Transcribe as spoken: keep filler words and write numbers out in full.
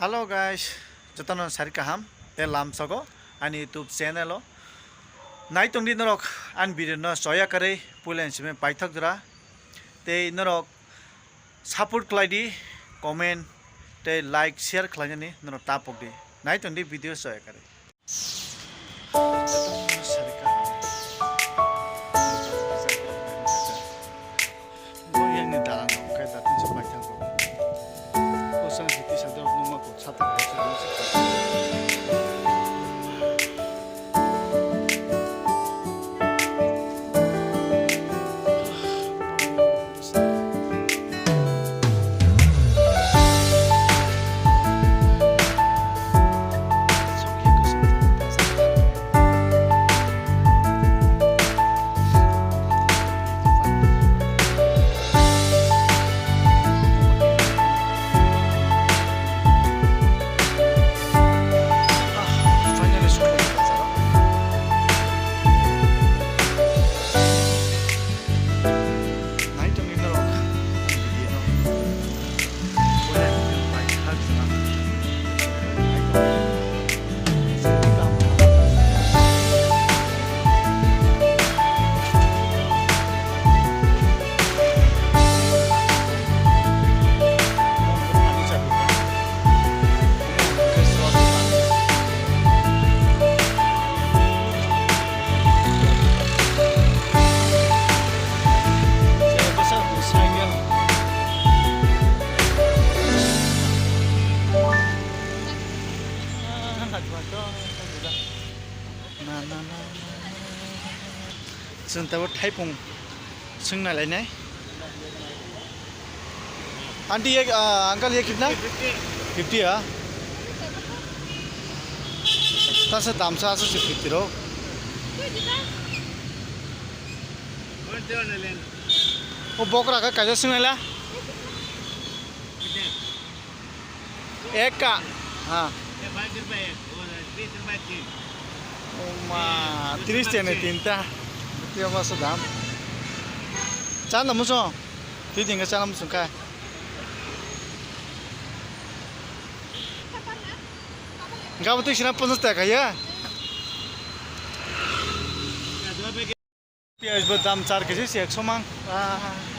Hello guys, jotono sari kaham tei lamsogo ani YouTube channel o. Nai tongdi norok ani video no choya karwi puila ni simi paithak jora. Tei norok support khlai di, comment tei like, share khlainani norok ta pok di. Nai tongdi video choya karwi. Bo yang ni dalan rok khe datin se pai thango. Bo sang hiti sa dok nungma kok sata hai se nung se. Chwng tabuk thaipung swngna lainai. Aunty, ye, ah, uncle, ye kitna? Fifty, ah? Tasa damsa asa se fifty ro. O bokra ka kaisa swngnaila? Eka. Ha. Oma, tris tene tinta. Tiya masa dam. Chanda muso. Twi tingka chanda muso kai. Gabo twi sina ponchas taka ya. Piyaj bo dam char kg se ekso mang. Ah.